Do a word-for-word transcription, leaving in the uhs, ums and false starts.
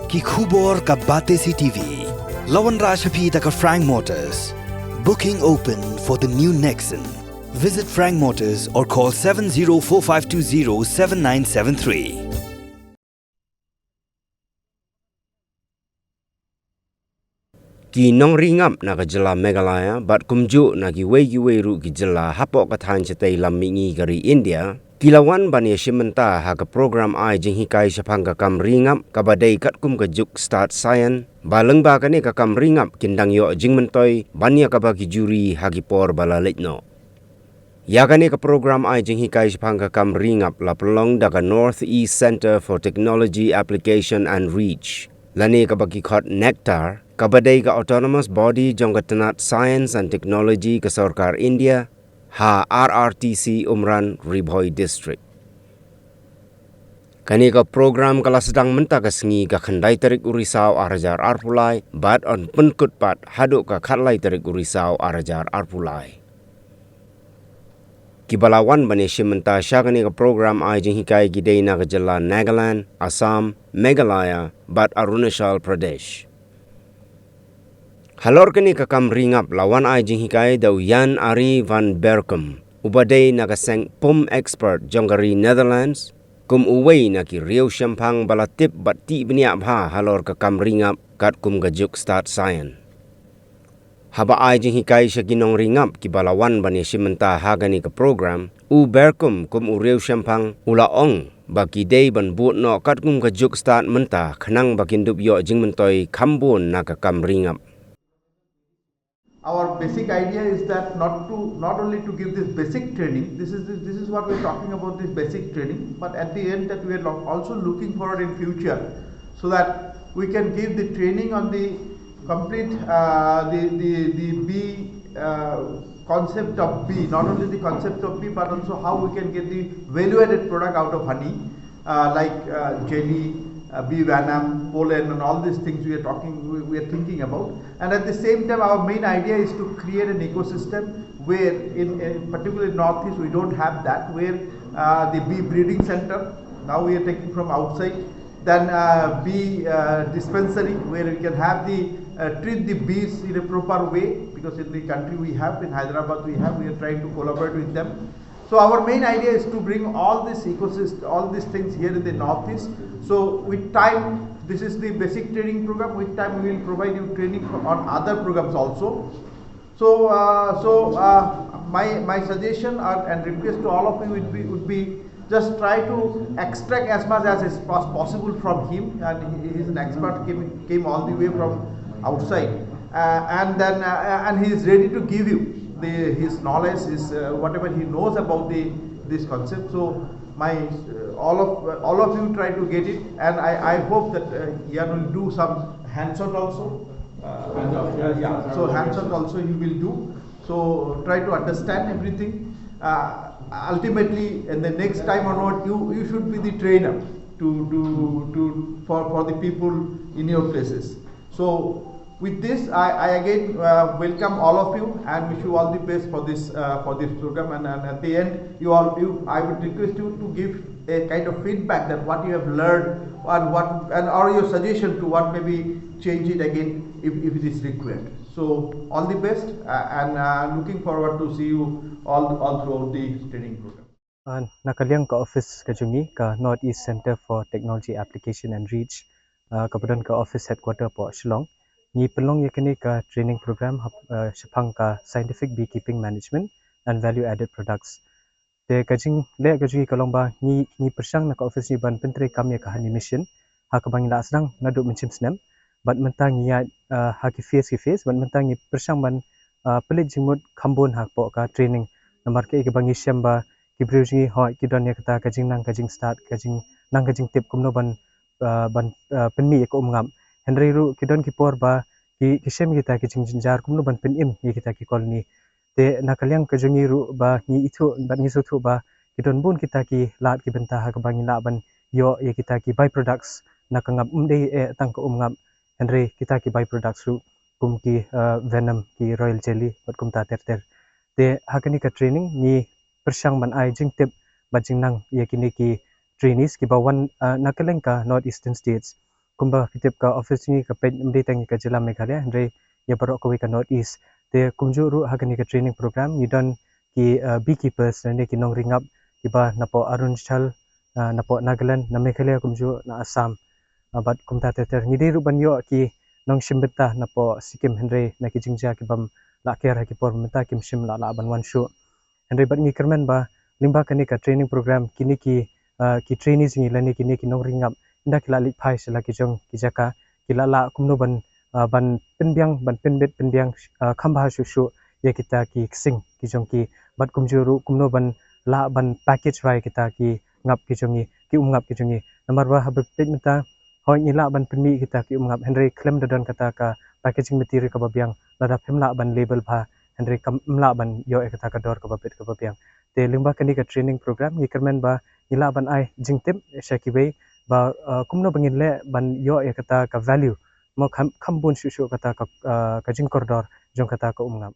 Ki khubor ka Batesi T V. La wanrah sha phi da ka Frank Motors. Booking open for the new Nexon. Visit Frank Motors or call seven zero four five two zero seven nine seven three. Ki nongri ngap na ka jylla Meghalaya bad kumjuh na kiwei kiwei ruh ki jylla hapoh ka thaiñ shatei lam mihngi ka ri India ki la wan ban ïashim bynta ha ka program ai jinghikai shaphang ka kam ri ngap kaba dei katkum ka juk stad science, ba lyngba kane ka kam ri ngap kin dang ïoh jingmyntoi ban ïa kaba ki juri ha ki por ba la leit noh. Ïa kane ka program ai jinghikai shaphang ka kam ri ngap la pynlong da ka North East Centre for Technology Application and Reach, lane kaba ki khot NECTAR, kaba dei ka autonomous body jong ka tnat Science and Technology ka sorkar India, ha R R T C Umran, Ri Bhoi District. Kane ka program ka la sdang mynta ka sngi ka khyndai tarik u Risaw ar hajar arphew lai bad yn pynkut pat haduh ka khatlai tarik u Risaw ar hajar arphew lai. Kiba la wan ban ïashim bynta sha kane ka program ai jinghikai ki dei na ka jylla Nagaland, Assam, Meghalaya bad Arunachal Pradesh. Halor kane ka kam ri ngap la wan ai jinghikai da u Jan Arie van Berkum, uba dei na ka seng pump expert jong ka ri Netherlands, kum uwei na ki riewshemphang ba la tip bad tih bniah bha halor ka kam ri ngap katkum ka juk stad science. Haba ai jinghikai sha ki nongri ngap kiba la wan ban ïashim bynta ha kane ka program, u Berkum kum u riewshemphang u la ong ba ki dei ban bud noh katkum ka juk stad mynta khnang ba kin dup ïoh jingmyntoi kham bun na ka kam ri ngap. Our basic idea is that not to, not only to give this basic training, this is, this is what we're talking about, this basic training, but at the end that we are lo-, also looking forward in future, so that we can give the training on the complete, uh, the, the, the bee, uh, concept of bee, not only the concept of bee, but also how we can get the value added product out of honey, uh, like, uh, jelly, uh, bee venom, pollen, and all these things we are talking, we, we are thinking about. And at the same time, our main idea is to create an ecosystem where, in, in particularly Northeast, we don't have that, where, uh, the bee breeding center, now we are taking from outside, then, uh, bee, uh, dispensary, where we can have the, uh, treat the bees in a proper way, because in the country we have, in Hyderabad we have, we are trying to collaborate with them. So our main idea is to bring all this ecosystem, all these things here in the Northeast. So with time, this is the basic training program. With time, we will provide you training for, on other programs also. So, uh, so, uh, my, my suggestion, uh, and request to all of you would be, would be just try to extract as much as is pos-, possible from him. And he, he is an expert, came, came all the way from outside, uh, and then, uh, and he is ready to give you the, his knowledge, his, uh, whatever he knows about the, this concept. So my, uh, all of, all of you try to get it, and I, I hope that, uh, Jan will do some hands-on also. Uh, yeah, so hands-on also he will do. So try to understand everything. Uh, ultimately, in the next time onward, you, you should be the trainer to, to, to, for, for the people in your places. So with this, I, I again, uh, welcome all of you and wish you all the best for this, uh, for this program. And, and at the end, you all, you, I would request you to give a kind of feedback that what you have learned and what, and or your suggestion to what maybe change it again if, if it is required. So all the best, uh, and, uh, looking forward to see you all, all throughout the training program. Uh, na ka liang ka office ka jong ngi, ka North East Centre for Technology Application and Reach, uh, kaba don ka office headquarter hapoh Shillong, ngi pynlong ïa kane ka training program hap-, uh, shaphang ka scientific beekeeping management and value added products. Te ka jingleh ka jong ngi ka long ba ngi, ngi pyrshang na ka office ngi ban pyntreikam ïa ka honey mission ha kaba ngi la sdang naduh mynshem snem. Bad mynta ngi ïaid, uh, ha ki phase ki phase, bad mynta ngi pyrshang ban, uh, pynleit jingmut kham bun hapoh ka training. Namar kaei kaba ngi shem ba ki briew jong ngi hooid ki don ïa kata ka jingnang ka jingstad, ka jingnang ka jingtip kumno ban, uh, ban, uh, pynmih ïa ka um ngap. Hynrei ruh ki don ki por ba ki, ki shem kita ki jingjynjar kumno ban pynim ïa kita ki colony. Te na ka liang ka jong ngi ruh ba ngi ithuh bad ngi sngewthuh ba ki don bun kita ki lad ki bynta ha kaba ngi lah ban ïoh ïa kita ki byproducts na ka ngap, ym dei eh tang ka um ngap, hynrei kita ki byproducts ruh kum ki, uh, venom, ki royal jelly bad kumta ter ter. Te ha kane ka training ngi pyrshang ban ai jingtip bad jingnang ïa kine ki trainees kiba wan, uh, na kylleng ka North Eastern States. kumba phi tip ka office ngi ka peit ym dei tang ïa ka jylla Meghalaya, hynrei ïa baroh kawei ka North East. Te kumjuh ruh ha kane ka training program ngi don ki uh, beekeepers, ne ki nongri ngap kiba napoh Arunachal, uh, napoh Nagaland, na Meghalaya kumjuh na Assam. Uh, bad kumta ter ter ngi dei ruh ban ïoh ki nongshim bynta napoh Sikkim, hynrei na ki jingjia kibym lah kiar ha ki por mynta kim shym lah lah ban wan shuh. Hynrei bad ngi kyrmen ba lyngba kane ka training program kine ki uh, ki trainees ngi lane kine ki nongri ngap ynda ki lah leit phai sha la ki jong ki jaka, ki lah lah kumno ban uh, ban pynbiang, ban pynbit pynbiang uh, kham bha shuh shuh ïa kita ki ksing ki jong ki, bad kumjuh ruh kumno ban lah ban package rai kita ki ngap ki jong ngi, ki um ngap ki jong ngi. Namar ba haba peit mynta, hooid ngi lah ban pynmih kita ki um ngap, hynrei khlem da don kata ka packaging material kaba biang, lada phim lah ban label bha, hynrei kam lah ban ïoh ïa kata ka dor kaba bit kaba biang. Te lyngba kane ka training program ngi kyrmen ba ngi lah ban ai jingtip sha kiwei ba uh, kumno ba ngin leh ban ïoh ïa kata ka value, mo kham, kham bun shuh shuh kata ka, uh, ka jingkordor jong kata ka um ngap.